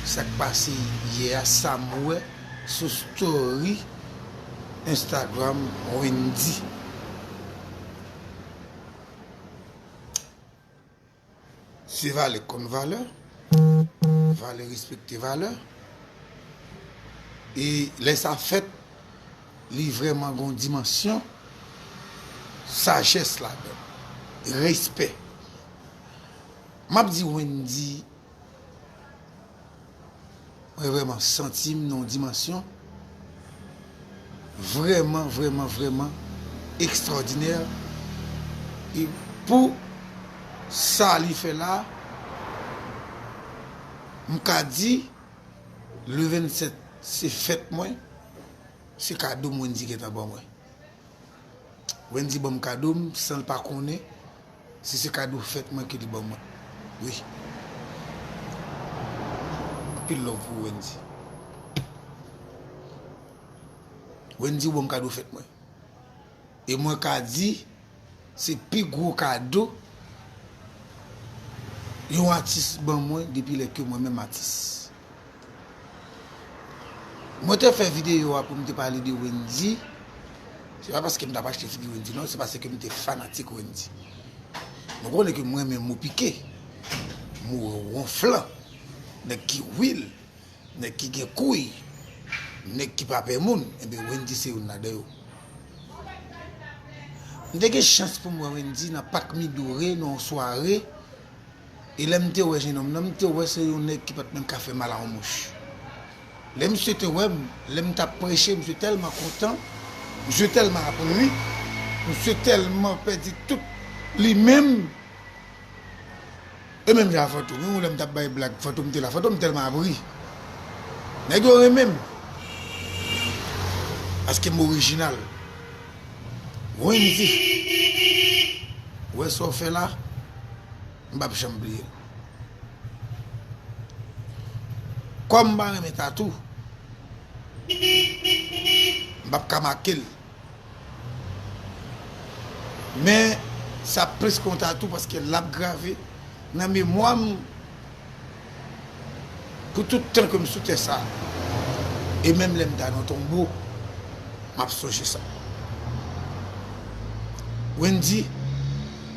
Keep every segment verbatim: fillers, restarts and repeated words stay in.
Sa k pase yè a, sa m wè sou story Instagram Wendy. Se valè k konn valè, valè respekte valè. E lè sa fèt, li vrèman gon dimansyon sajès ladan, respè. M ap di Wendy, mwen vrèman santi m nan yon dimansyon vrèman, vrèman, vrèman ekstwòdinè. E pou sa li fè la, m ka di, le vennsèt, se fèt mwen, se kado m Wendy gentan ban mwen. Wendy ban m kado m san l pa konnen si se kado fèt mwen ke li ban mwen. Wi. Anpil love pou ou, Wendy. Wendy, ou ban m kado fèt mwen. E mwen ka di, se pi gwo kado yon atis ban mwen depi lè ke mwen menm atis. Mwen te fè videyo a pou m te pale de Wendy. Se pa paske m t ap achte figi Wendy, non, se paske m te fanatik Wendy. Nou konnen ke mwen renmen mo pike, mo wonflan, nèg ki wil, nèg ki gen kouy, nèg ki pa pè moun, enben Wendy se youn ladan yo. M te gen chans pou m wè Wendy nan Pak Midoré, nan yon sware, e lè m te wè jennonm nan, m te wè se yon nèg ki pa t menm ka fè mal a yon mouch. Lè misye te wè m, lè m t ap preche, misye tèlman kontan, misye tèlman ap ri, misye tèlman pèdi tout li menm. E menm jan a Fantom, yon lè m t ap bay blag, Fantom te la, Fantom tèlman ap ri. Nèg yo renmen m. Paske m orijinal. Wendy, ou wè sa w fè la, m p ap janm bliye l. Kòm m pa renmen tatou, m p ap ka make l. Men, sa plis ke yon tatou paske l ap grave nan memwa m pou tout tan ke m sou tè sa. E menm lè m ta nan tonbo, m ap sonje sa. Wendy,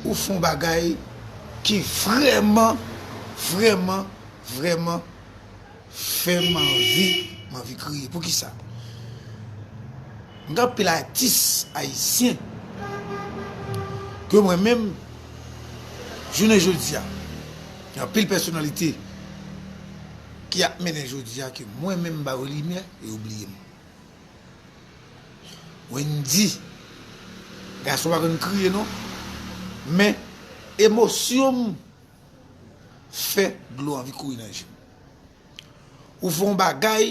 ou fè yon bagay ki vrèman, vrèman, vrèman fè m anvi, m anvi kriye. Poukisa? M gen anpil atis ayisyen ke mwen menm, jounen jodi a, gen anpil pèsonalite ki ap mennen jodi a ke mwen menm m ba yo limyè e yo bliye m. Wendy, gason pa konn kriye non, men emosyon m fè dlo anvi kouri nan je m. Ou fè yon bagay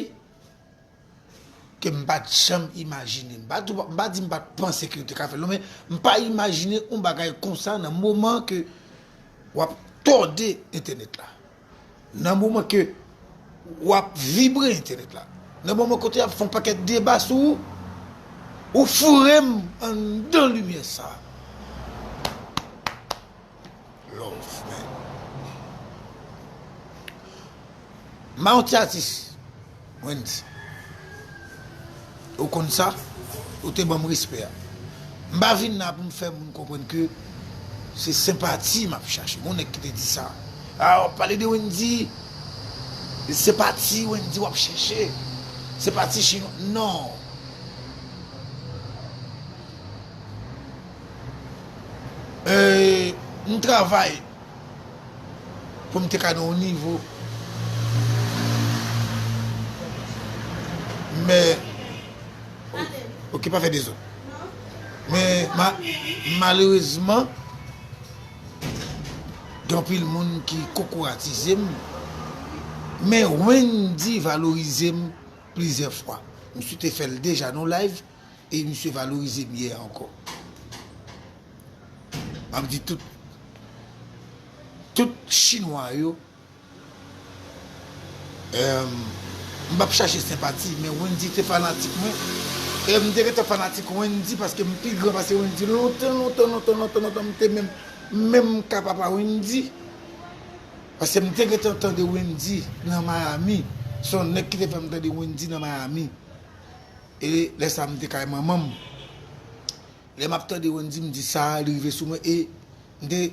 ke m pa t janm imajine. M pa tou, m pa di m pa t panse ke yo te ka fè l non, men m pa imajine yon bagay konsa nan moman ke w ap tòde entènèt la. Nan moman ke w ap vibre entènèt la. Nan moman kote y ap fè yon pakèt deba sou ou, ou foure m anndan limyè sa. Love, man. M a yon ti atis, Wendy. Ou konn sa, ou te ban m respè a. M pa vin la pou m fè moun konprann ke se senpati m ap chache. Gon nèg ki te di sa. A, w ap pale de Wendy, se senpati Wendy w ap chache. Senpati chinwa. Non. E, m travay pou m te ka nan yon nivo. Men, ok, pa fè dezòd. Men, ma, malerezman, gen anpil moun ki kokouratize m. Men Wendy valorize m plizyè fwa. Misye te fè l deja nan live. E misye valorize m yè ankò. M ap di tout, tout chinwa yo, em, m p ap chache senpati, men Wendy te fanatik mwen. E m te gentan fanatik Wendy paske m pi gran pase Wendy lontan, lontan, lontan, lontan, lontan. M te menm, menm ka papa Wendy. Paske m te gentan tande Wendy nan Miami. Se yon nèg ki te fè m tande Wendy nan Miami. E lè sa a, m te kay manman m. Lè m ap tande Wendy, m di sa a, li rive sou mwen. E m te,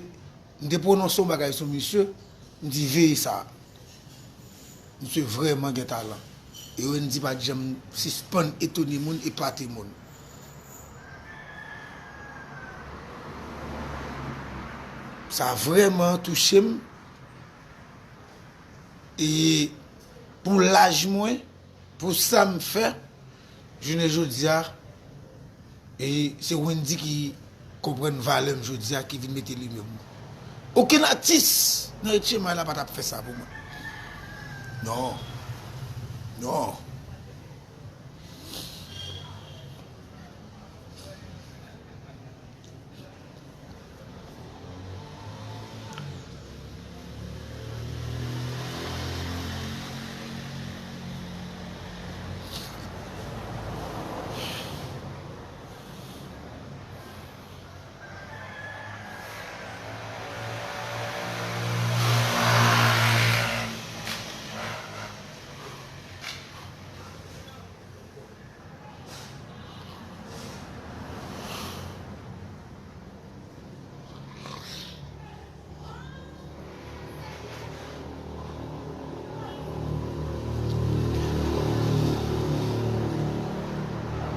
m te pwononse yon bagay sou misye, m di veye sa. Misye vrèman gen talan. E Wendy pa t janm sispann etone moun, epate moun. Sa vrèman touche m. E pou laj mwen, pou sa m fè, jounen jodi a, e se Wendy ki konprann valè m jodi a, ki vin mete limyè pou mwen. Okenn atis nan Etchenmay la pa t ap fè sa pou mwen. Non. Non.